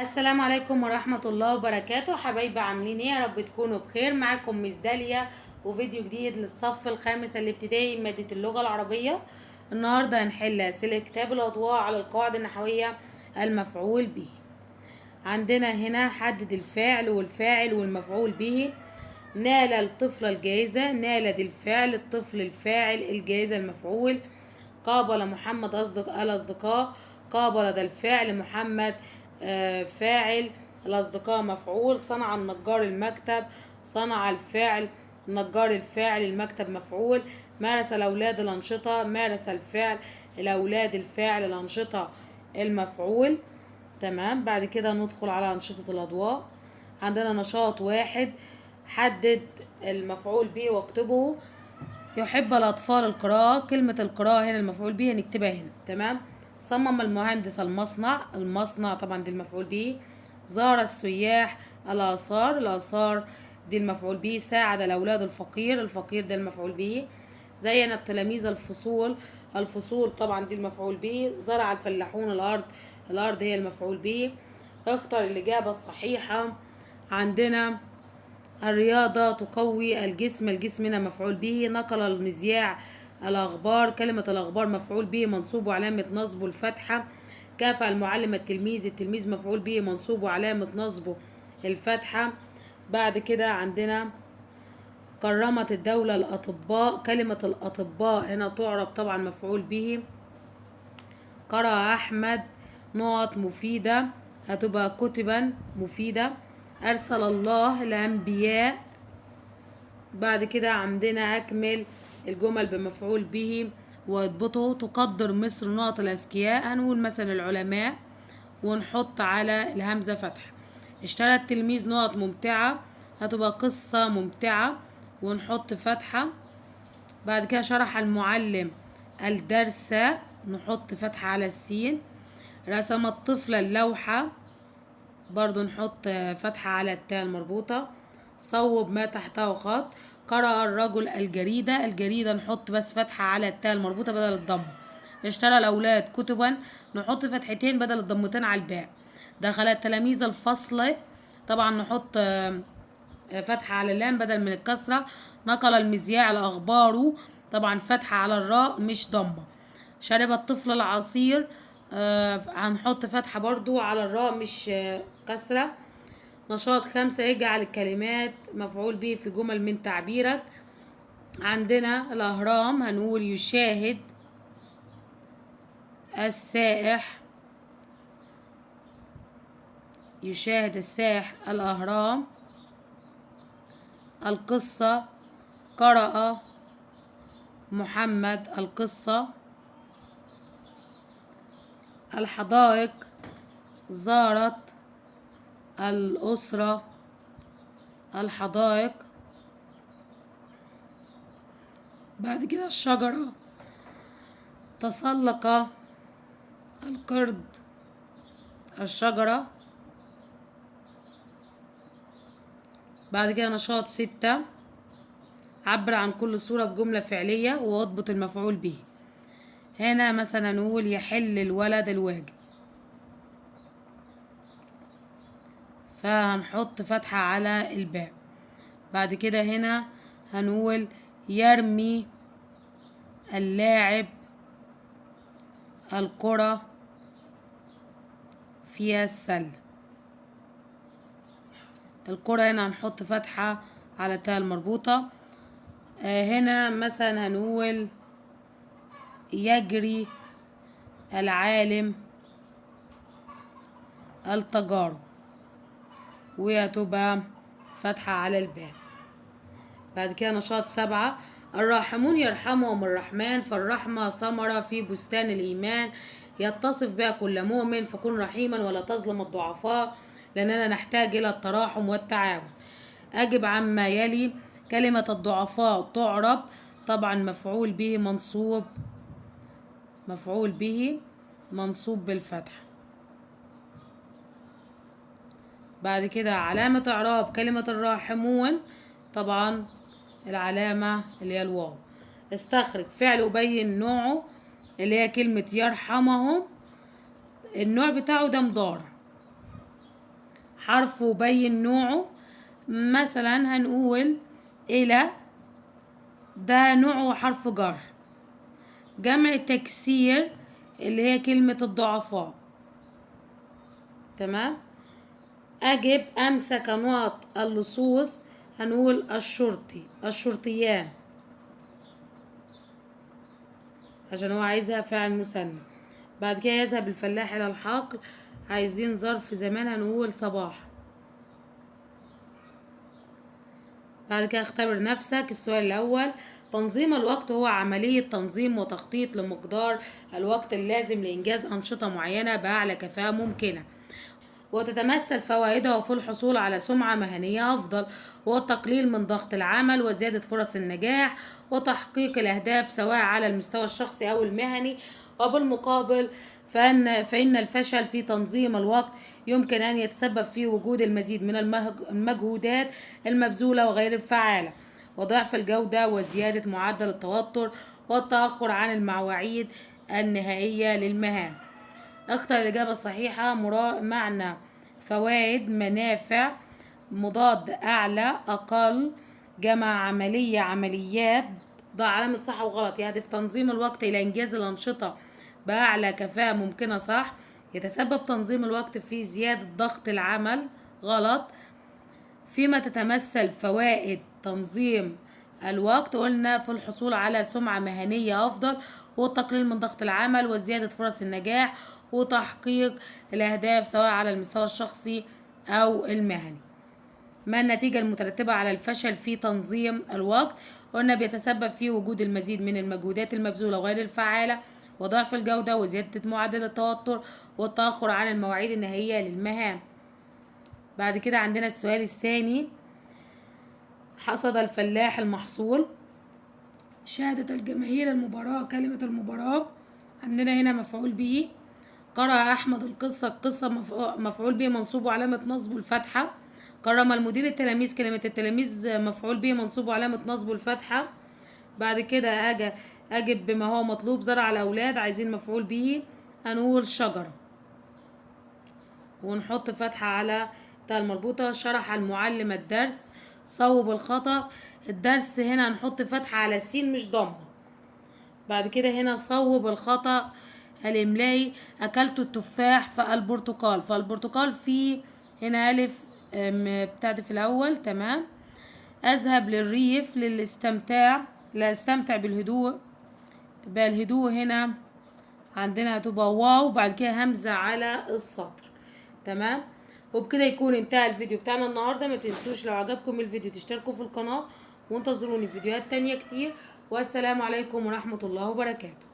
السلام عليكم ورحمة الله وبركاته. حبايبي عاملين ايه؟ يا رب تكونوا بخير. معاكم مس داليا وفيديو جديد للصف الخامس الابتدائي مادة اللغة العربية. النهاردة هنحل أسئلة كتاب الأضواء على القواعد النحوية المفعول به. عندنا هنا حدد الفعل والفاعل والمفعول به. نال الطفل الجائزة، نال دي الفعل، الطفل الفاعل، الجائزة المفعول. قابل محمد الأصدقاء، قابل ده الفعل، محمد فاعل، الأصدقاء مفعول. صنع النجار المكتب، صنع الفعل، النجار الفاعل، المكتب مفعول. مارس الأولاد الأنشطة، مارس الفعل، الأولاد الفاعل، الأنشطة المفعول. تمام. بعد كده ندخل على أنشطة الأضواء. عندنا نشاط واحد، حدد المفعول به واكتبه. يحب الأطفال القراءة، كلمة القراءة هنا المفعول به هنكتبها هنا. تمام. صمم المهندس المصنع، المصنع طبعا دي المفعول به. زار السياح الآثار، الآثار دي المفعول به. ساعد الأولاد الفقير، الفقير ده المفعول به. زين التلاميذ الفصول، الفصول طبعا دي المفعول به. زرع الفلاحون الأرض، الأرض هي المفعول به. اختر الإجابة الصحيحة. عندنا الرياضة تقوي الجسم، الجسم هنا مفعول به. نقل المذياع الأخبار، كلمة الأخبار مفعول به منصوب وعلامة نصبه الفتحة. كافأ المعلم التلميذ، التلميذ مفعول به منصوب وعلامة نصبه الفتحة. بعد كده عندنا كرمت الدولة الأطباء، كلمة الأطباء هنا تعرب طبعا مفعول به. قرأ أحمد نقط مفيدة، هتبقى كتبا مفيدة. أرسل الله الأنبياء. بعد كده عندنا أكمل الجمل بمفعول به واضبطه. تقدر مصر نقط الأذكياء، هنقول مثلا العلماء ونحط على الهمزة فتحة. اشترى التلميذ نقط ممتعة، هتبقى قصة ممتعة ونحط فتحة. بعد كده شرح المعلم الدرس، نحط فتحة على السين. رسم الطفل اللوحة، برضو نحط فتحة على التاء المربوطة. صوب ما تحته خط. قرأ الرجل الجريدة، الجريدة نحط بس فتحة على التاء المربوطة بدل الضمة. اشترى الأولاد كتبا، نحط فتحتين بدل الضمتين على الباء. دخل التلاميذ الفصل، طبعا نحط فتحة على اللام بدل من الكسرة. نقل المذياع الأخبار، طبعا فتحة على الراء مش ضمة. شرب الطفل العصير، هنحط فتحة برضو على الراء مش كسرة. نشاط 5، اجعل الكلمات مفعول به في جمل من تعبيرك. عندنا الأهرام، هنقول يشاهد السائح، يشاهد السائح الأهرام. القصة، قرأ محمد القصة. الحدائق، زارت الأسرة الحدائق. بعد كده الشجرة، تسلق القرد الشجرة. بعد كده نشاط 6، عبر عن كل صورة بجملة فعلية واضبط المفعول به. هنا مثلا نقول يحل الولد الواجب، فهنحط فتحة على الباء. بعد كده هنا هنقول يرمي اللاعب الكرة في السلة. الكرة هنا هنحط فتحة على التاء المربوطة. هنا مثلا هنقول يجري العالم التجارب، وهتبقى فتحة على الباء. بعد كده نشاط 7، الراحمون يرحمهم الرحمن، فالرحمة ثمرة في بستان الإيمان، يتصف بها كل مؤمن، فكن رحيما ولا تظلم الضعفاء، لأننا نحتاج إلى التراحم والتعاون. أجب عما يلي. كلمة الضعفاء تعرب طبعا مفعول به منصوب، مفعول به منصوب بالفتح. بعد كده علامة إعراب كلمة الراحمون، طبعا العلامة اللي هي الواو. استخرج فعل وبين نوعه، اللي هي كلمة يرحمهم، النوع بتاعه ده مضارع. حرف وبين نوعه. مثلا هنقول إلى، ده نوعه حرف جر. جمع تكسير اللي هي كلمة الضعفاء. تمام. أجب أمسك نقط اللصوص، هنقول الشرطي، الشرطيان، عشان هو عايزها فاعل مثنى. بعد كده يذهب الفلاح إلى الحقل، عايزين ظرف زمان، هنقول صباح. بعد كده اختبر نفسك. السؤال الأول: تنظيم الوقت هو عملية تنظيم وتخطيط لمقدار الوقت اللازم لإنجاز أنشطة معينة بأعلى كفاءة ممكنة، وتتمثل فوائده في الحصول على سمعة مهنية أفضل، والتقليل من ضغط العمل، وزيادة فرص النجاح، وتحقيق الأهداف سواء على المستوى الشخصي أو المهني. وبالمقابل فإن الفشل في تنظيم الوقت يمكن أن يتسبب في وجود المزيد من المجهودات المبذولة وغير الفعالة، وضعف الجودة، وزيادة معدل التوتر، والتأخر عن المواعيد النهائية للمهام. اختر الإجابة الصحيحة. معنى فوائد، منافع، مضاد، أعلى، أقل، جمع، عملية، عمليات. ضع علامة صح وغلط. يهدف تنظيم الوقت إلى إنجاز الأنشطة بأعلى كفاءة ممكنة، صح. يتسبب تنظيم الوقت في زيادة ضغط العمل، غلط. فيما تتمثل فوائد تنظيم الوقت، قلنا في الحصول على سمعة مهنية أفضل، والتقليل من ضغط العمل، وزيادة فرص النجاح، وتحقيق الأهداف سواء على المستوى الشخصي أو المهني. ما النتيجة المترتبة على الفشل في تنظيم الوقت؟ قلنا بيتسبب في وجود المزيد من المجهودات المبذولة وغير الفعالة، وضعف الجودة، وزيادة معدل التوتر، والتأخر عن المواعيد النهائية للمهام. بعد كده عندنا السؤال الثاني: حصد الفلاح المحصول. شهدت الجماهير المباراة، كلمة المباراة عندنا هنا مفعول به. قرأ أحمد القصة، القصة مفعول به منصوب وعلامة نصبه الفتحة. كرم المدير التلاميذ، كلمة التلاميذ مفعول به منصوب وعلامة نصبه الفتحة. بعد كده أجب بما هو مطلوب. زرع الأولاد، عايزين مفعول به، هنقول شجرة ونحط فتحة على تاء المربوطة. شرح المعلم الدرس، صوب الخطأ. الدرس هنا هنحط فتحة على السين مش ضمة. بعد كده هنا صوب الخطأ الإملائي. أكلت التفاح فالبرتقال، فالبرتقال في هنا ألف بتاعت في الأول، تمام. أذهب للريف للاستمتاع، لا استمتع بالهدوء، بالهدوء هنا عندنا هتبقى واو بعد كده همزة على السطر، تمام. وبكده يكون انتهى الفيديو بتاعنا النهارده. ما تنسوش لو عجبكم الفيديو تشتركوا في القناة، وانتظروني في فيديوهات تانية كتير. والسلام عليكم ورحمة الله وبركاته.